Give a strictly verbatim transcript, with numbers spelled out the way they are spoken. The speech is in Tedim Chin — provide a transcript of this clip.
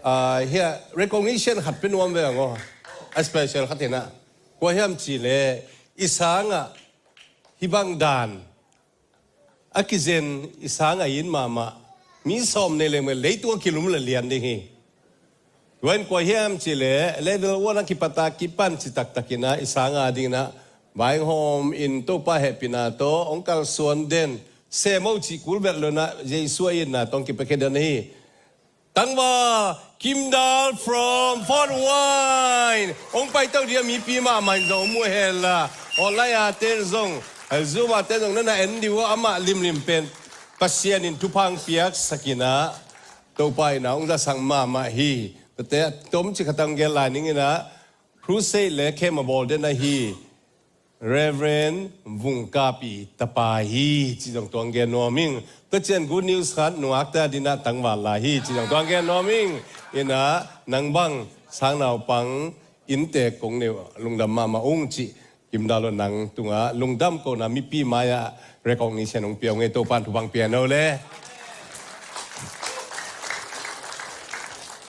Ah, hiah recognition khat pe nuam ve ang aw. A special khat hi na. Kua hiam cih leh i sangah hih bang dan a kizen i sangah in mahmah mi sawm nei leng mah leitung a kilum le lian ding hi. Tua in kua hiam cih leh level one a kipat a kipan ci taktak in ah i sangah ding in ah vaihawm in Topa hehpihna tawh hong kalsuan den, semo cih kul belh lo in ah Jesu a itna tawh hong kipiakhia den hi. Tangval Kimdal from Fort Wayne. Hong paito ding a mipi mahmah in zong hong mu hen la, online a ten zong, Zoom a ten zong na na en ding uh a, amah limlim pen Pasian in thupha hong piaksak in ah Topa in ah hong zasak mahmah hi. Tua teh tomcik khat hong gen lai ning in ah, crusade le camp a bawl den ahi Reverend Vung Kap i tapa hi cih zong tua hong gen nuam ing. Tua ciang good news khat nungakte ading in ah tangval lai hi cih zong tua hong gen nuam ing. In ah nang bang sangnaupang inntek kong nei uh lungdam mahmah ung cih Kimdal aw, nang tungah lungdam kohna mipi mai-ah recognition hong pia ung ei. Topa'n thupha hong pia hen aw le.